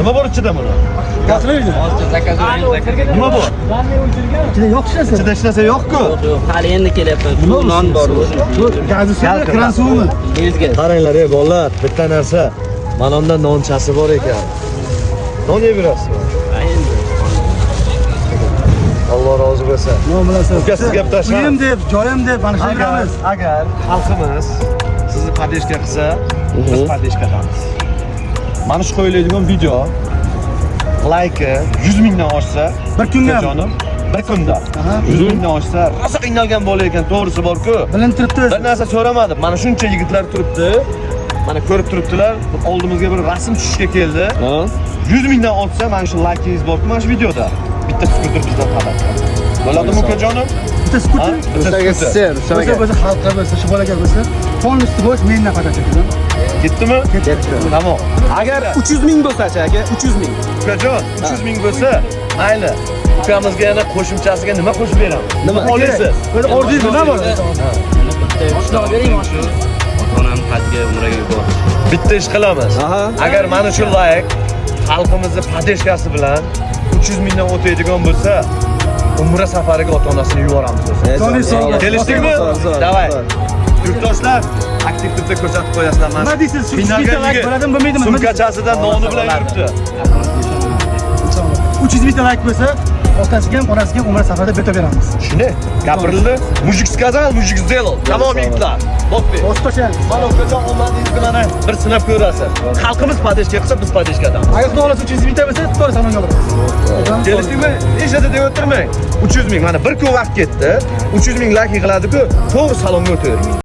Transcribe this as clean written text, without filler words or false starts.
Nima bor ichida buni? Yoqmaydi. Nima bor? Ichida yo'q hech narsa. Ichida hech narsa yo'q-ku. Yo'q, hali endi kelyapti. Suv, non bor o'zi. Gazi suvmi, kran suvimi? Bezga. Qaranglar, ey bolalar, bitta narsa. Mana unda nonchasi bor ekan. Non yeb yurasizmi? Endi. Alloh rozi bo'lsin. Non bilasiz. Uka, sizga bitta shart. Uyim deb, joyim deb mana shu Agar, yuramiz. agar xalqimiz sizni поддержка qilsa, biz поддержка damiz. Mana shu qo'yiladigan video layki 100 mingdan oshsa, Bir kunda ham. Jonim, bir kunda 100 mingdan oshsa, rosa qiynalgan bola ekan, to'g'risi bor-ku. Bilinib turibdi. Bir narsa so'ramadim. Mana shuncha yigitlar turibdi. Mana ko'rib turibdilar. Oldimizga bir rasm tushishga keldi. 100 mingdan oshsa, mana shu laykingiz bor-ku mana shu videoda. Bitta skuter bizdan xabar. Bo'ladimi, ukajonim? Bitta skuter. Bitta Rustamga skuter. sen, Rustam Bo'lsa aka. bo'lsa, xalqqa bo'lsa, shu bolaga bo'lsa, полностью bo'sh mendan подача. Ketdimi? Ketdi. Tamom. Agar 300 ming bo'lsa-chi aka, 300 ming. Ukajon, 300 ming bo'lsa, mayli. Ukamizga yana qo'shimchasiga nima qo'shib beramiz? Nima? Olasiz? O'zi orzungiz nima bor? Bitta bering shu. Ota-onam hajga, umraga yubor. Bitta ish qilamiz. Aha. Agar mana shu layk xalqimizni поддержка si bilan 300 mingdan o'tadigan bo'lsa, umra safariga ota-onasini yuboramiz o'zi. Joningiz sog' bo'lsin. Kelishdikmi? Zo'r, zo'r, Давай. zo'r. Yurtdoshlar, aktiv bitta ko'rsatib qo'yasizlar mana. Nima deysiz? Shu Qiynalgan bitta layk yigit bo'ladimi, bo'lmaydimi? Nima deysiz? Sumkachasida noni bilan yuribdi. 300 mingta layk bo'lsa, otasiga ham, onasiga ham umra safarida beta beramiz. Shuni gapirildi. Мужик сказал, мужик сделал. Tamom, yigitlar. Bo'pti. Bosib tashlaymiz. Mana, ukajon, omadingizni mana bir sinab ko'rasiz. Xalqimiz поддержка qilsa, biz поддержка damiz. Agar Xudo xohlasa 300 mingta bo'lsa, to'g'ri salonga boramiz. Kelishdikmi? Hech narsa deb o'tirmang. 300 ming, mana bir kun vaqt ketdi. 300 ming layk yig'iladi-ku, to'g'ri salonga o'tavering.